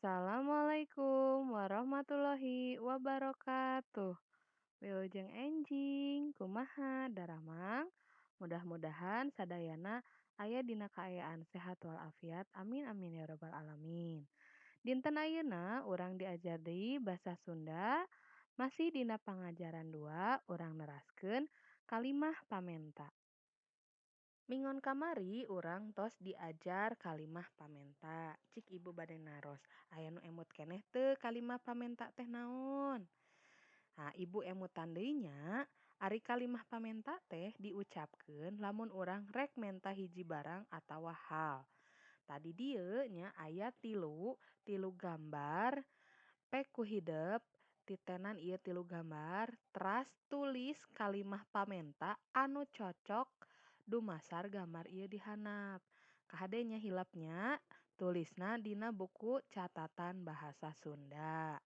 Assalamualaikum warahmatullahi wabarakatuh. Wilujeng enjing, kumaha daramang? Mudah-mudahan sadayana aya dina kaayaan sehat walafiat. Amin amin ya rabbal alamin. Dinten ayeuna urang diajar deui basa Sunda, masih dina pangajaran 2 urang neraskeun kalimah pamenta. Minggon kamari urang tos diajar kalimah pamenta. Cik ibu bade naros, aya nu emut keneh teu kalimah pamenta teh naon? Nah, ibu emutan deui nya, ari kalimah pamenta teh diucapkeun lamun urang rek menta hiji barang atawa hal. Tadi dieu nya aya tilu gambar pek ku hidep, titenan ieu tilu gambar, teras tulis kalimah pamenta anu cocok dumasar gambar ieu dihandap. Kahade nya hilap nya, tulisna dina buku catatan bahasa Sunda.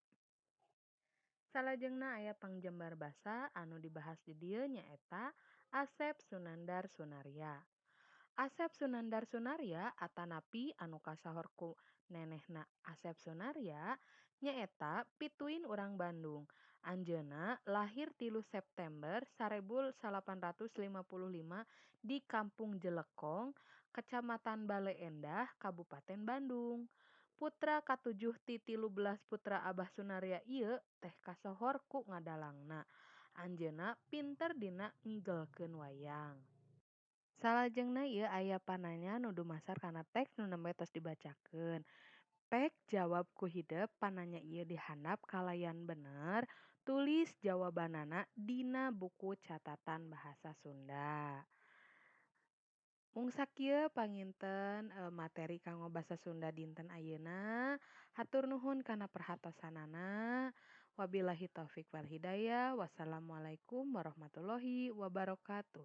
Salajengna aya pangjembar basa anu dibahas di dieu nyaeta Asep Sunandar Sunarya. Asep Sunandar Sunarya atanapi anu kasohor ku nenehna Asep Sunarya nyaeta pituin urang Bandung. Anjeunna lahir 3 September 1855 di Kampung Jelekong, Kecamatan Bale Endah, Kabupaten Bandung. Putra katujuh ti 13 putra Abah Sunarya ieu teh kasohor ku ngadalangna. Anjeunna pinter dina ngigelkeun wayang. Salajengna ieu aya pananya nu dumasar kana teks nu nembe tos dibacakeun. Pek jawab ku hidep pananya ieu dihandap kalayan bener, tulis jawabanana dina buku catatan bahasa Sunda. Mung sakieu panginten materi kanggo basa Sunda dinten ayeuna. Hatur nuhun kana perhatosanana. Wabillahi taufik wal hidayah. Wassalamualaikum warahmatullahi wabarakatuh.